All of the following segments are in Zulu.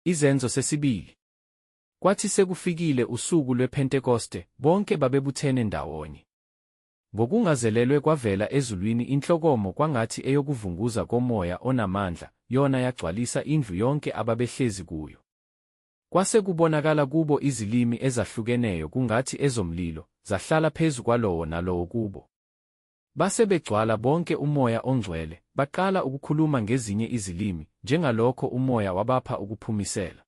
Izenzo sesibili. Kwathi sekufikile usuku lwePhentekoste, bonke babebuthene ndawonye. Ngokungazelelwe kwavela ezulwini inhlokomo kwangathi eyokuvunguza komoya onamandla, yona yagcwalisa indlu yonke ababehlezi kuyo. Kwase kubonakala kubo izilimi ezahlukeneyo kungathi ezomlilo, zahlala phezu kwalowo nalowo kubo. Base begcwala bonke uMoya oNgcwele, baqala ukukhuluma ngezinye izilimi, njengalokho uMoya wabapha ukuphumisela.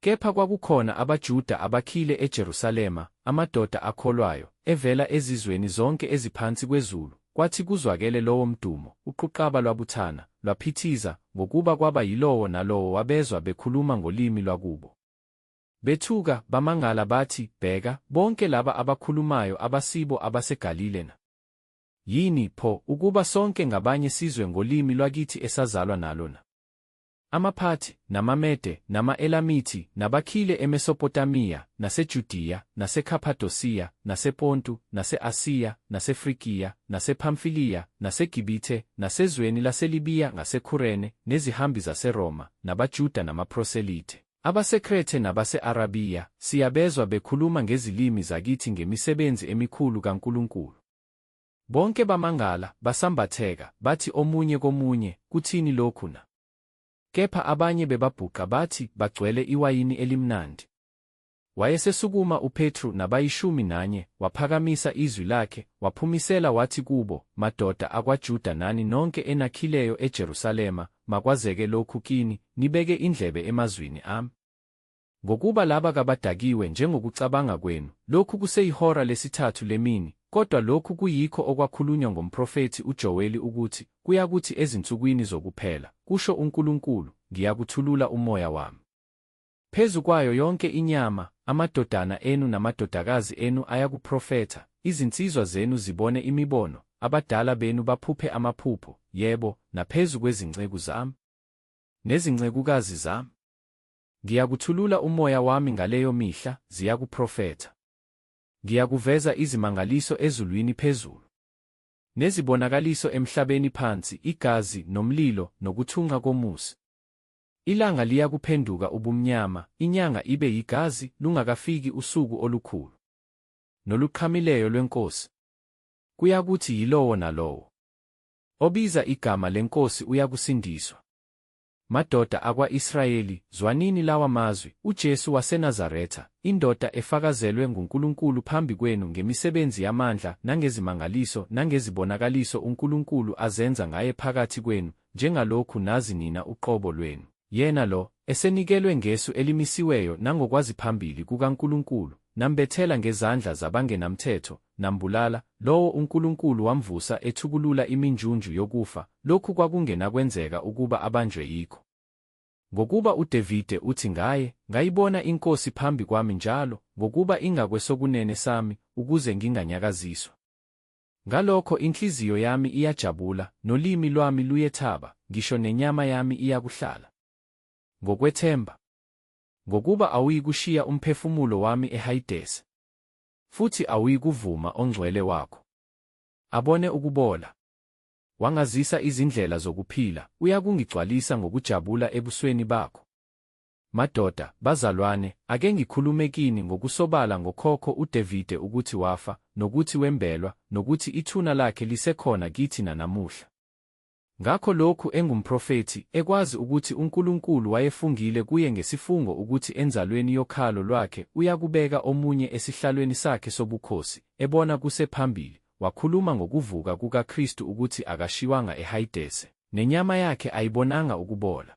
Kepha kwakukhona abaJuda abakhile eJerusalema, amadoda akholwayo, evela ezizweni zonke eziphansi kwezulu, kwathi kuzwakele lowo mdumo, uquqaba lwabuthana, lwaphithiza, ngokuba kwaba yilowo nalowo wabezwa bekhuluma ngolimi lwakubo. Bethuka, bamangala bathi, Bheka, bonke laba abakhulumayo abasibo abaseGalile na? Yini, pho, ukuba sonke ngabanye sizwe ngolimi lwakithi esazalwa nalo na? AmaPhathi, namaMede, nama-Elamithi, nabakhile eMesopotamiya, naseJudiya, naseKhaphadosiya, nasePontu, nase-Asiya, naseFrigiya, nasePhamfiliya, naseGibithe, nasezweni laseLibiya ngaseKhurene, nezihambi zaseRoma, nabaJuda namaproselithe, abaseKrethe nabase-Arabiya, siyabezwa bekhuluma ngezilimi zakithi ngemisebenzi emikhulu kaNkulunkulu. Bonke bamangala, basambatheka, bathi omunye komunye, Kuthini lokhu na? Kepha abanye bebabhuqa bathi, Bagcwele iwayini elimnandi. Wayesesukuma uPetru nabayishumi nanye, waphakamisa izwi lakhe, waphumisela wathi kubo, Madoda akwaJuda nani nonke enakhileyo eJerusalema, makwazeke lokhu kini, nibeke indlebe emazwini ami. Ngokuba laba kabadakiwe njengokucabanga kwenu, lokhu kuseyihora lesithathu lemini, kodwa lokhu kuyikho okwakhulunywa ngomprofethi uJoweli ukuthi, Kuyakuthi ezinsukwini zokuphela, kusho uNkulunkulu, ngiyakuthulula uMoya wami phezu kwayo yonke inyama, amadodana enu namadodakazi enu ayakuprofetha, izinsizwa zenu zibone imibono, abadala benu baphuphe amaphupho, yebo, naphezu kwezinceku zami nezincekukazi zami ngiyakuthulula uMoya wami ngaleyo mihla, ziyakuprofetha. Ngiyakuveza izimangaliso ezulwini phezulu, nezibonakaliso emhlabeni phansi, igazi, nomlilo, nokuthunqa komusi. Ilanga liyakuphenduka ubumnyama, inyanga ibe yigazi, lungakafiki usuku olukhulu noluqhamileyo lweNkosi. Kuyakuthi yilowo nalowo obiza igama leNkosi uyakusindiswa. Madoda akwa-Israyeli, zwanini lawa mazwi, uJesu waseNazaretha, indoda efakazelwe nguNkulunkulu phambi kwenu ngemisebenzi yamandla nangezimangaliso nangezibonakaliso uNkulunkulu azenza ngaye phakathi kwenu, njengalokhu nazi nina uqobo lwenu. Yena lo, esenikelwe ngesu elimisiweyo nangokwaziphambili kukaNkulunkulu, nambethela ngezandla zabangenamthetho, nambulala, lowo uNkulunkulu wamvusa ethukulula iminjunju yokufa, lokhu kwakungenakwenzeka ukuba abanjwe yikho. Ngokuba uDevide uthi ngaye, Ngayibona iNkosi phambi kwami njalo, ngokuba ingakwesokunene sami, ukuze nginganyakaziswa. Ngalokho inhliziyo yami iyajabula, nolimi lwami luyethaba, ngisho nenyama yami iyakuhlala ngokwethemba. Ngokuba awuyikushiya umphefumulo wami eHayidese, futhi awuyikuvuma oNgcwele wakho abone ukubola. Wangazisa izindlela zokuphila, uyakungigcwalisa ngokujabula ebusweni bakho. Madoda, bazalwane, ake ngikhulume kini ngokusobala ngokhokho uDevide ukuthi wafa, nokuthi wembelwa, nokuthi ithuna lakhe lisekhona kithi nanamuhla. Ngakho lokhu engumprofethi, ekwazi ukuthi uNkulunkulu wayefungile kuye ngesifungo ukuthi enzalweni yokhalo lwakhe uyakubeka omunye esihlalweni sakhe sobukhosi, ebona kusephambili, wakhuluma ngokuvuka kukaKristu ukuthi akashiywanga eHayidese, nenyama yakhe ayibonanga ukubola.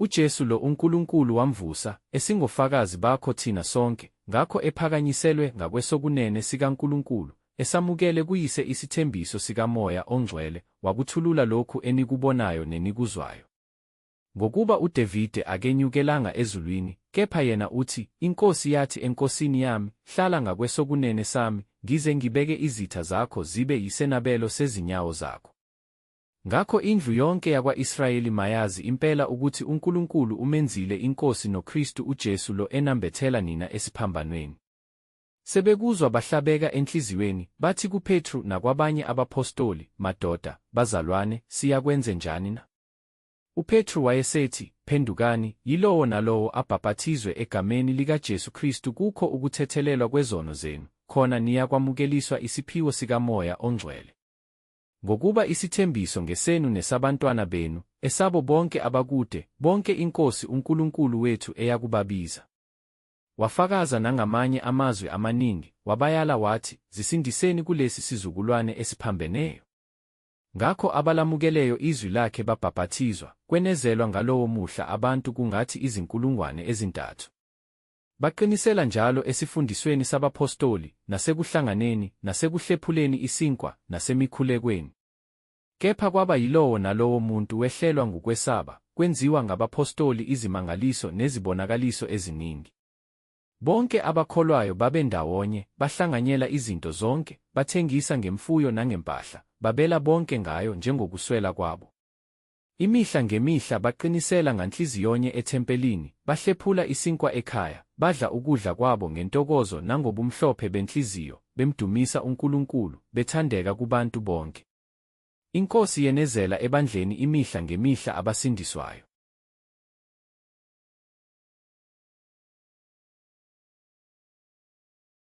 UJesu lo uNkulunkulu wamvusa, esingofakazi bakho thina sonke, ngakho ephakanyiselwe ngakwesokunene sikaNkulunkulu, esamukele kuYise isithembiso sikaMoya oNgcwele, wakuthulula lokhu enikubonayo nenikuzwayo. Ngokuba uDevide akenyukelanga ezulwini, kepha yena uthi, INkosi yathi eNkosini yami, Hlala ngakwesokunene sami, ngize ngibeke izitha zakho zibe yisenabelo sezinyawo zakho. Ngakho indlu yonke yakwa-Israyeli mayazi impela ukuthi uNkulunkulu umenzile iNkosi noKristu uJesu lo enambethela nina esiphambanweni. Sebekuzwa bahlabeka enhliziyweni, bathi kuPetru nakwabanye abaphostoli, Madoda, bazalwane, siyakwenzenjani na? UPetru wayesethi, Phendukani, yilowo nalowo abhapathizwe egameni likaJesu Kristu kukho ukuthethelelwa kwezono zenu, khona niyakwamukeliswa isiphiwo sikaMoya oNgcwele. Ngokuba isithembiso ngesenu nesabantwana benu, esabo bonke abakude, bonke iNkosi uNkulunkulu wethu eyakubabiza. Wafakaza nangamanye amazwi amaningi, wabayala wathi, Zisindiseni kulesi sizukulwane esiphambeneyo. Ngakho abalamukeleyo izwi lakhe babhapathizwa, kwenezelwa ngalowo muhla abantu kungathi izinkulungwane ezintathu. Baqinisela njalo esifundisweni sabaphostoli, nasekuhlanganeni, nasekuhlephuleni isinkwa, nasemikhulekweni. Kepha kwaba yilowo nalowo muntu wehlelwa ngukwesaba, kwenziwa ngabaphostoli izimangaliso nezibonakaliso eziningi. Bonke abakholwayo babendawonye, bahlanganyela izinto zonke, bathengisa ngemfuyo nangempahla, babela bonke ngayo njengokuswela kwabo. Imihla ngemihla baqinisela nganhliziyonye ethempelini, bahlephula isinkwa ekhaya, badla ukudla kwabo ngentokozo nangobumhlophe benhliziyo, bemdumisa uNkulunkulu, bethandeka kubantu bonke. INkosi yenezela ebandleni imihla ngemihla abasindiswayo.